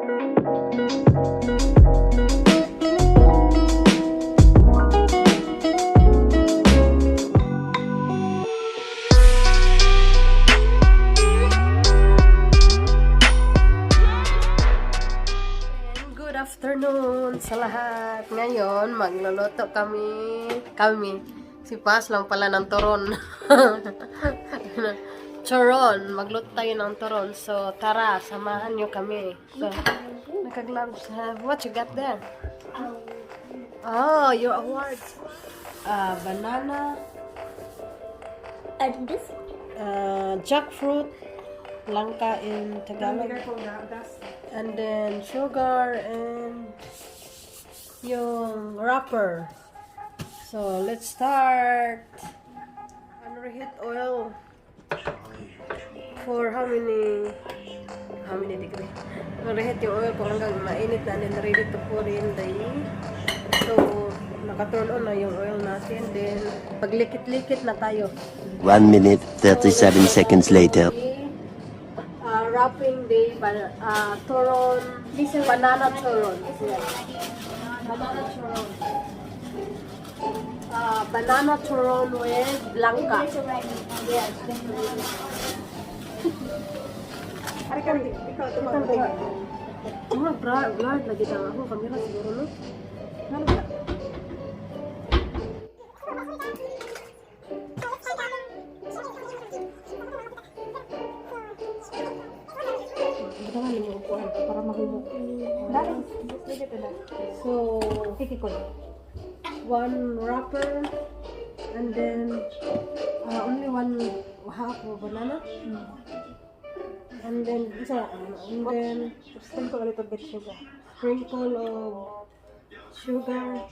And good afternoon sa lahat. Ngayon, magluluto kami. Kami. Si Paz lang pala ng turon. Turon. Magluto tayo ng turon. So, tara, samahan nyo kami. So, naka-gloves. What you got there? Oh, your awards. Banana, And this? Jackfruit, langka in Tagalog. And then sugar and yung wrapper. So, let's start. And reheat oil for how many degree? Reheat yung oil kung hanggang mainit na and then ready to pour in the. So, naka-turn on na yung oil natin. Then, paglikit-likit na tayo. 1 minute, 37 seconds later. Wrapping the turon, banana turon. Yeah. Banana turon. Banana turon with langka. Yes. Ari ka, ikaw tumawag. Mga blurred lagi daw ako. Kamera siguro, no? Ano ba? Baka nga mo upuan Para mahumok. Darling, just leave it na. So, Kikikoy. One wrapper and then only one half of banana. And then, isa, and then Sprinkle a little bit sugar. Sprinkle of sugar.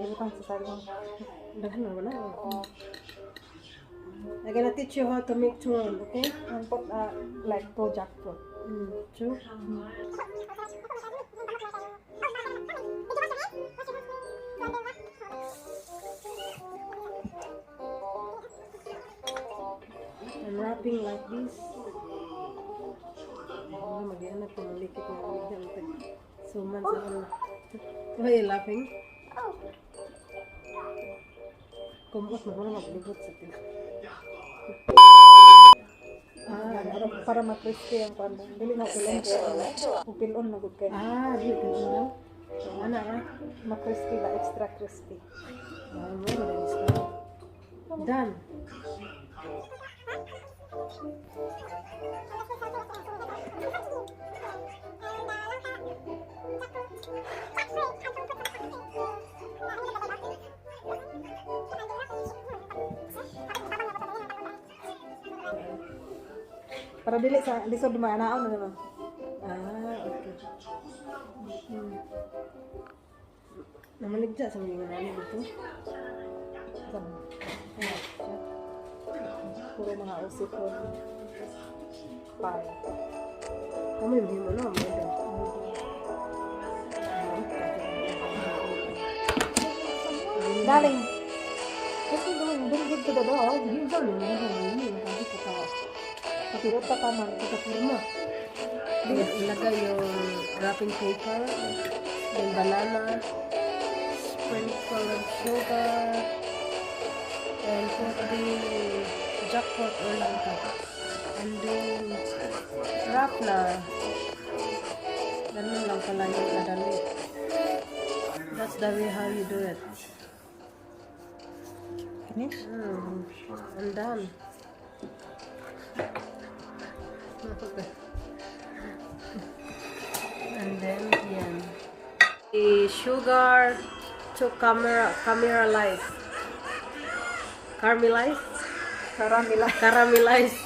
Ibutang sa sarong. Daghan na wala. I'm gonna teach you how to make turon, okay? And put like two jackfruit. Two. I'm wrapping like this. Ano, mag-ianap ko malikit na maligyan. Suman sa ano. Why are you laughing? Oh. Kumot mo na maglibot sa tina. Ah, para ma-crispy ang kuan. Dili na pilon kay. Kung pilon na gud kay. Ah, di ko na. Ana ah. Ma-crispy ba, extra crispy. Ah, mo na din. Done. Para dili sa lisod maanaon na naman. Ah, okay. Namaligya sa mga nani dito. Sa Ah, puro mga usipon. Pie. Kamo yung mo no, mo daw. Darling, what you doing? Don't give to the dog. Hindi ba no, hindi hindi ko ka. Pakiruta ka man. Pagka forma. Then ilagay yung wrapping paper, then banana, sprinkle of sugar, and put the jackfruit or langka. And then, wrap na. Ganun lang pala yung kadali. That's the way how you do it. Finish? I'm done. Okay. And then, yan. The sugar to camera caramelize. Caramelize? Caramelize. Caramelize.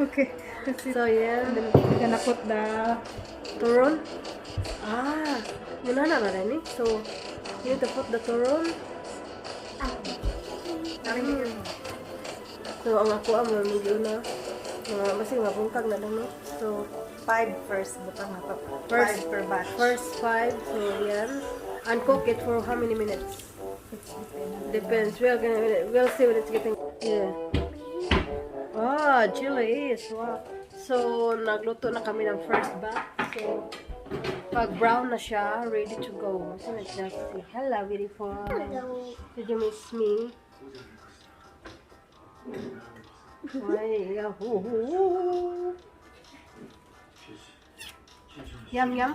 Okay. That's it. So, yan. And then we're gonna put the Turon. Ah, muna na na rin eh. So, you need to put the turon. So, ang ako ang mga na. Mga, basta mabungkag na lang, no? So, five first. Butang na to. First, Five per batch. First five. So, yan. And cook it for how many minutes? It's depends. Depends. We'll see when it's getting. Yeah. Ah, chili is. Wow. So, nagluto na kami ng first batch. So, pag brown na siya, ready to go. So, let's just see. Hello, beautiful. Hello. Did you miss me? Ay, yahoo. Yum, yum.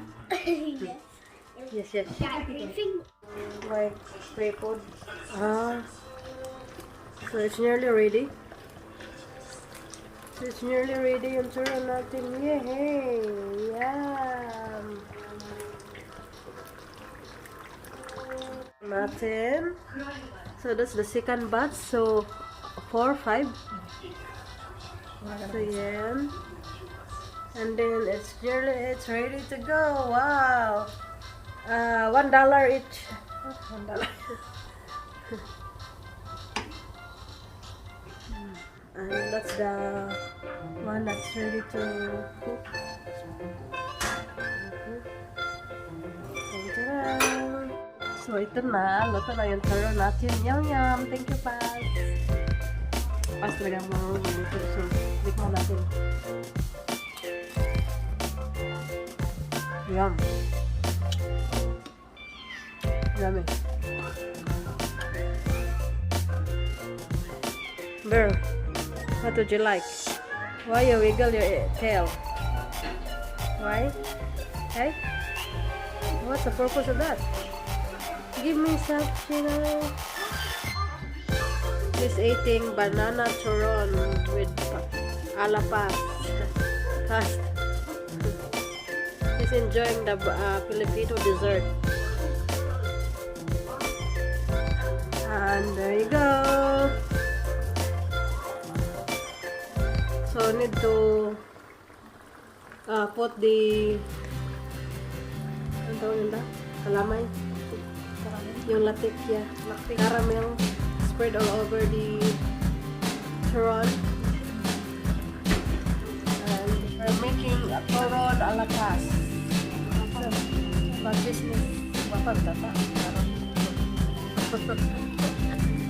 Yes. Yes. Everything. Like tripod. Ah. So it's nearly ready. So it's nearly ready yung turon natin. Yay! Yum! Natin. So that's the second batch. So, four, five. So yan. And then it's ready to go. Wow! $1 each. $1. And that's the one that's ready to cook. Ta-da! So ito na, luto na yung turon natin. Yum yum! Thank you, Paz. Paz talaga ang marunong magluto. So, tikman natin. Yum! Yummy. Bear, what would you like? Why you wiggle your tail? Why? Hey? What's the purpose of that? Give me some, you. He's eating banana turon with alapas. Past. He's enjoying the Filipino dessert. And there you go. So need to put the, ano tawag yun ba? Kalamay? Yung latik, yeah. Caramel spread all over the turon. And we're making a turon a la Paz. So, mag business. Wapag tata.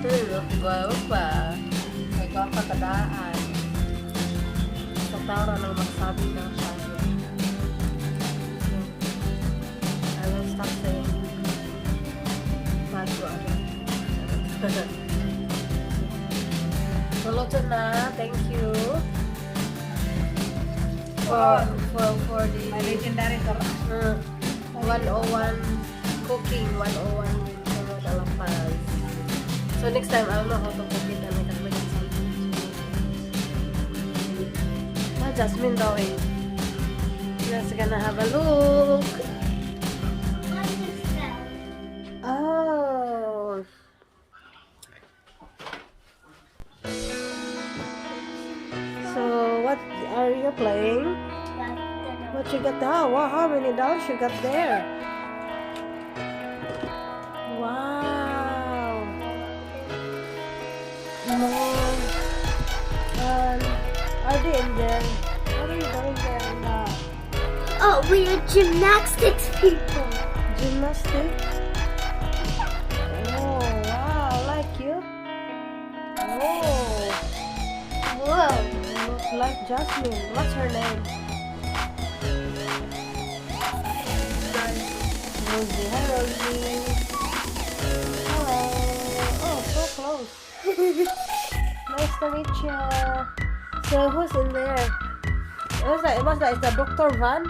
Guwapo pa. May gwapa kadaan. Sa tao nang magsabi ng siya. I will stop saying bago ano. So, luto na. Thank you. For the May legendary turon. 101 cooking 101 with turon a la Paz. So next time I'll know how to cook it and I can make it something. Ah, Jasmine daw eh. Just gonna have a look. What is that? Oh. So what are you playing? What you got there? Wow, how many dolls you got there? Wow. More. Are they in there? What are you doing there in the Oh, we are gymnastics people. Gymnastics? Oh, wow, like you. Oh, Whoa. Look like Jasmine. What's her name? Rosie. Hi, Rosie. Hello. Oh, so close. Nice to meet you. So, who's in there? What's that? What's that? Is the Dr. Van?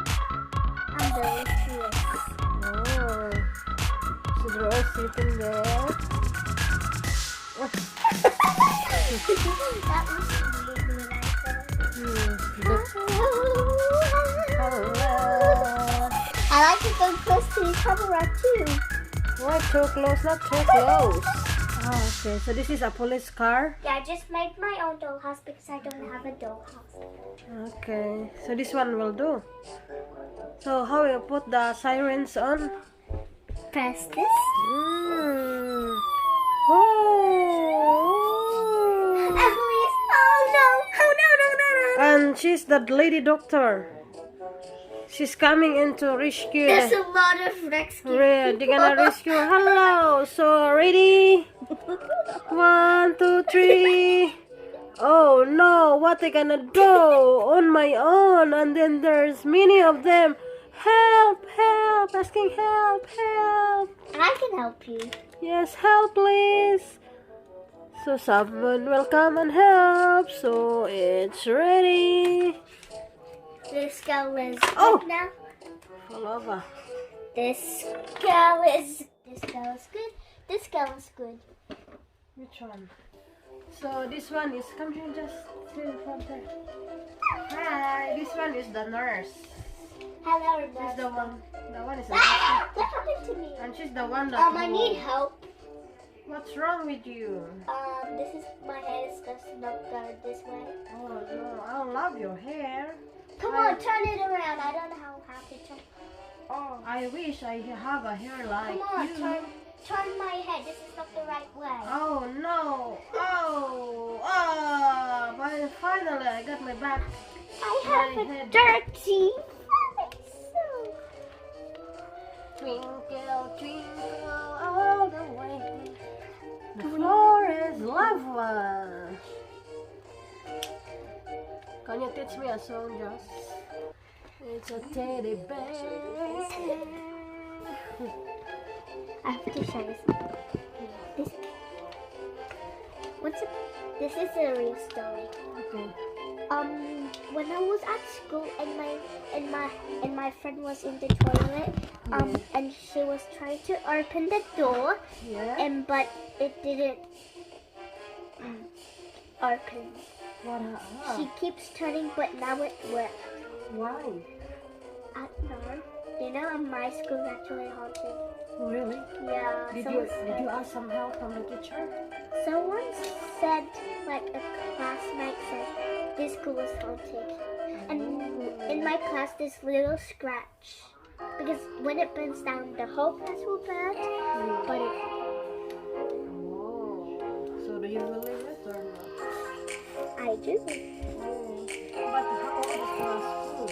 I'm the waitress. Oh. So they're all sitting there. That was weird when I saw it. Hello. I like to go close to the camera too. Why too close? Not too close. Oh, okay. So this is a police car. Yeah, I just made my own dollhouse because I don't have a dollhouse. Okay. So this one will do. So how you put the sirens on? Press this. Oh. Emily's. Oh no! Oh no! And she's the lady doctor. She's coming in to rescue. There's a lot of rescue. They're gonna rescue. Hello. So ready? One, two, three. Oh no, what I gonna do on my own? And then there's many of them. Help, help, asking help, help. I can help you. Yes, help, please. So someone will come and help. So it's ready. This girl is Oh. good now. Fall over. This girl is good. This girl is good. Which one? So this one is, come here, just sit in front there. Hi, this one is the nurse. Hello, She's nurse. the one. The one is the nurse. Ah! What happened to me? And she's the one that. I need help. What's wrong with you? This is my hair is just not going this way. Oh no, I love your hair. Come on, turn it around. I don't know how to turn. Oh, I wish I have a hair like come on, you. turn my head. This is not the right way. Oh no! Oh! Oh! But finally, I got my back. I have My a head. dirty face. Twinkle, twinkle all the way. The floor is lava. Can you teach me a song, Joss? It's a teddy bear. I have to show you something. This. What's it? This is a real story. Okay. When I was at school and my friend was in the toilet, and she was trying to open the door, and but it didn't open. What? She keeps turning, but now it works. Why? I don't know. You know, my school's actually haunted. Really? Yeah. Did someone you said, did you ask some help from the teacher? Someone said, like a classmate said, this school is haunted. And in my class, this little scratch. Because when it burns down, the whole class will burn. But it, Oh. So do you believe it or not? I do. Oh. But how old is the school?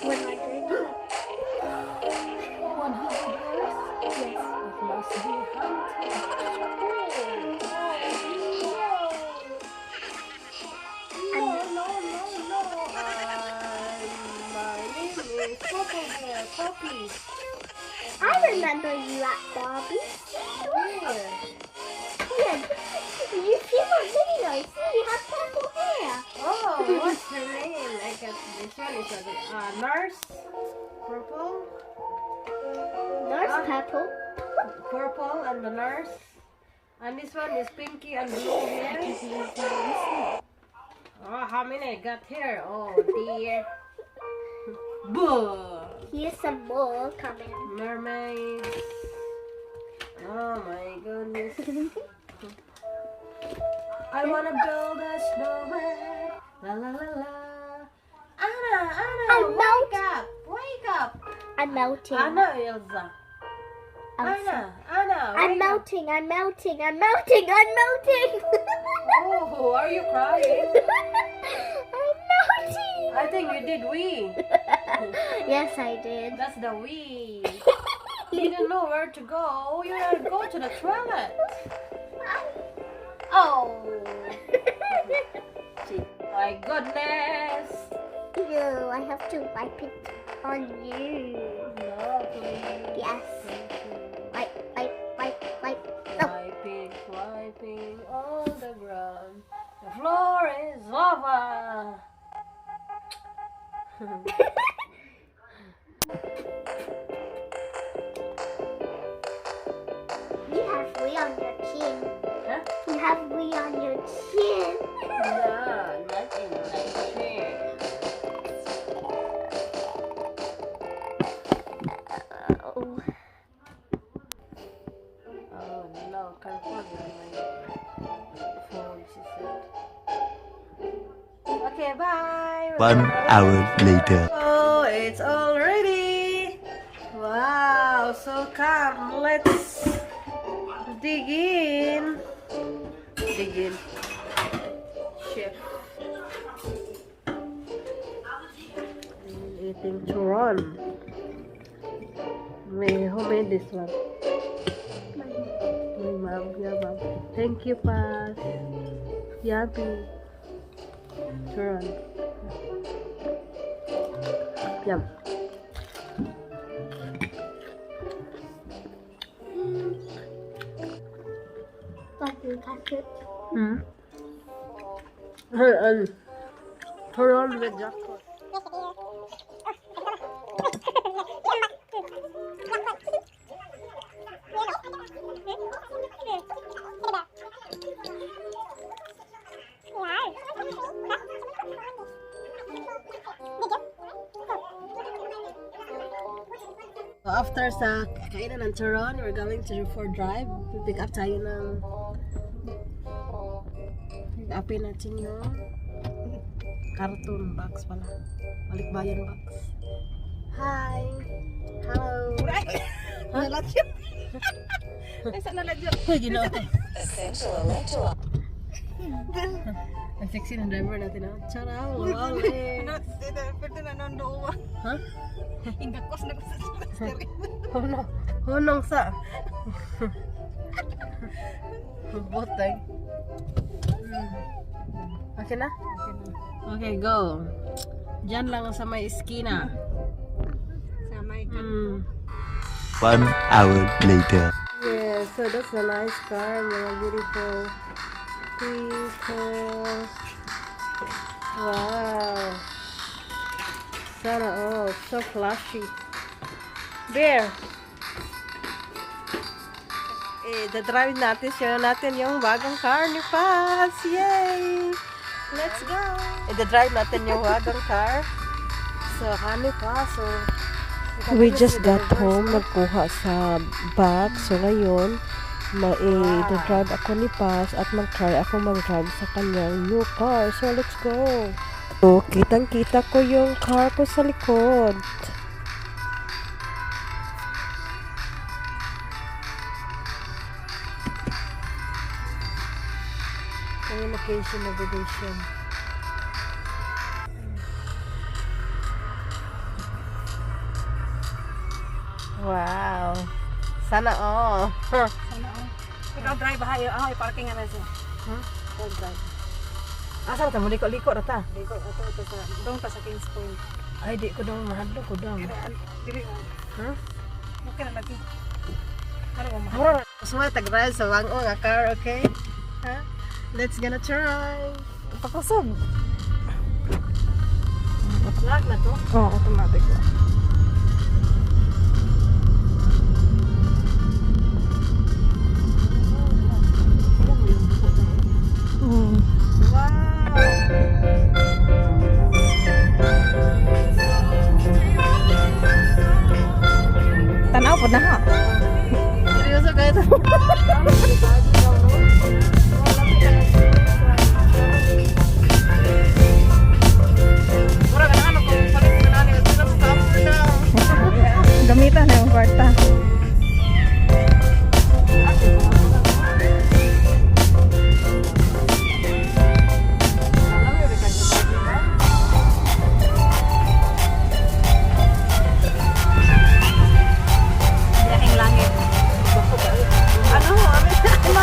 100. 100 years? Yes. It must be haunted. Oh. No, no. My name is Purple Bear, Poppy. I remember you at Barbie. Where? Yeah. You see my video. See, you have purple hair. Oh, what's her name? I guess this one is a nurse. Purple. Nurse Ah. purple. Purple and the nurse. And this one is pinky and blue hair. Oh, how many I got here? Oh dear. Boo! Here's some more coming. Mermaids. Oh my goodness. I wanna build a snowman. La la la la. Anna, Anna, I'm wake melt- up, wake up. I'm melting. Anna, Elsa. Elsa. Anna, Anna, I'm wake up. melting, I'm melting, I'm melting, I'm melting. Oh, are you crying? I'm melting. I think you did wee. Yes, I did. That's the wee. You didn't know where to go. You gotta go to the toilet. Oh, my goodness. No, I have to wipe it on you. No, please. Yes. Wipe, wipe, wipe, wipe. Oh, Wiping, wiping all the ground. The floor is lava. You have wee on your chin. Huh? You have wee on your chin. No, not in my chair. Oh. Oh no, careful with my phone, she said. Okay, bye. 1 hour later. Oh, it's all ready. Wow, so come, let's dig in. Dig in. Chef. Eating turon. May, who made this one? My mom, your mom. Thank you, Paz. Yummy. Turon. Yum. Fucking packet. Turon with jackfruit. So after sa kainan ng turon, we're going to for drive. Pick up tayo ng pick upin natin yung carton box pala. Balikbayan box. Hi! Hello! Naladyo. Ay, sa naladyo. Uy, ginoo ko. Ang sexy ng driver natin, ah. Charaw! Wow! Eh. Ano, pwede na nun doon. Ha? Ingakos na ko sa steering. Hunong. Hunong sa. Botay. Okay na? Okay, go. Diyan lang sa may iskina. Sa may 1 hour later. Yeah, so that's a nice car, mga beautiful people. Wow. Sana all, so flashy. Bear! Eh, dadrive natin, show natin yung bagong car ni Paz. Yay! Let's go! Eh, dadrive natin yung bagong car. So, honey pa, so... We just got home, nagkuha sa bag. So ngayon, mai-drive ako ni Paz at mag-try ako mag-drive sa kanyang new car. So let's go! So, kitang-kita ko yung car ko sa likod. Communication, navigation. Wow. Sana all. Sana oh. Ikaw drive ha, ah, i-parking na siya. Huh? Ikaw drive. Asa ta mo liko-liko ra ta? Liko ato ito sa dong ta sa Kings Point. Ay di ko daw mahadlo ko daw. Dili oh. Huh? Okay na lagi. Ano mo mahal? Mura ra sumay tag ride sa bang nga car, okay? Ha? Let's gonna try. Pakusog. Lock na to. Oh, automatic. Wow. Tanaw po na ha. Seryoso kayo to? Mura ka na ano kung palit ka na ni sila sa summer na. Gamitan na yung kwarta. Biyaheng langit. Ano? Ano?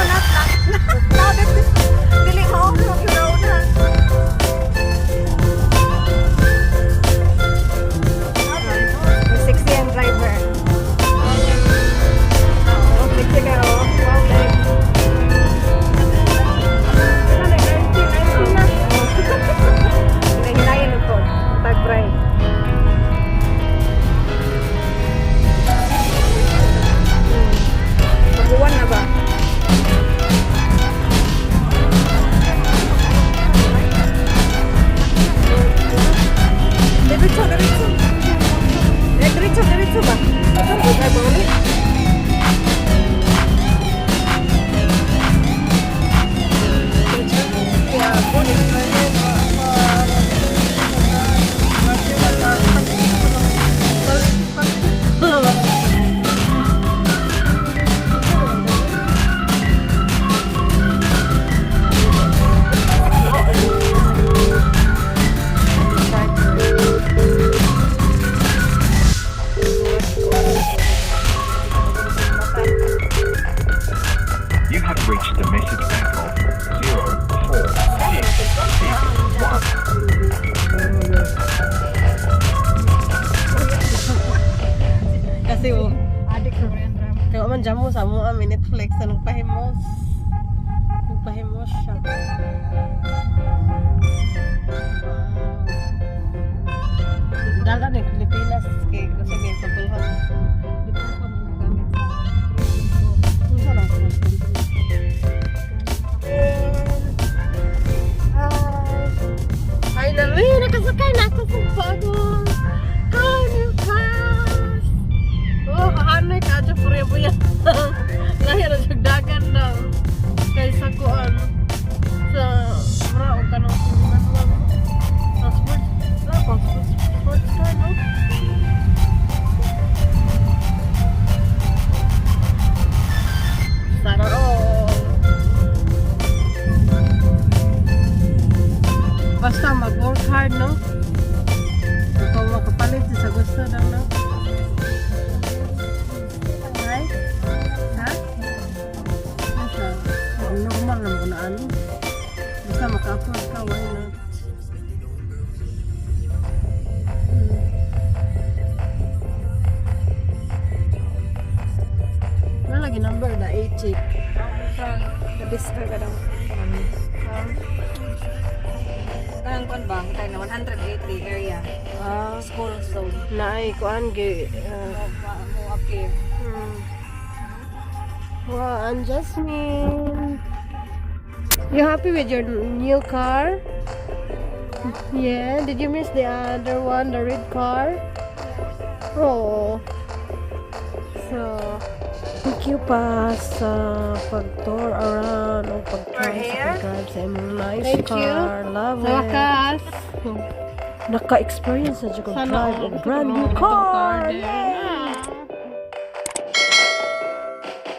Nagpahimos amo ami Netflix na nagpahimos. Nagpahimos siya. Wow. Dala ni Pilipinas kay gusto niya pagulhan. Di ba ako gamit sa Unsa na ako? Hi! Finally, nakasakay na ako sa bagong car ni Paz! Oh, kaanoy ka dyan, purya buya. Lahi na siya dagan daw. Kaysa kuan sa mura o kanang manual. Sa sports, wala pang sports, sports car, no? Sana all. Basta mag-work hard, no? Ikaw makapalit sa gusto daw, no? Right? Ha? Asa? Normal lang ko na ano. Basta maka-afford ka, why not? Wala lagi number na 8 chick. The best ka daw. Kanang kuan ba? Kay na 180 area. Ah, School zone. naay kuan gi Mo appear. Wow, and Jasmine. You happy with your new car? Yeah. Did you miss the other one, the red car? Oh. So, thank you pa sa pag-tour around o pag-try sa pag-drive sa imong nice Thank you. car. Love Sa it. wakas. Naka-experience na jud ko Sana drive all. og brand new Itong car. car din. Yay!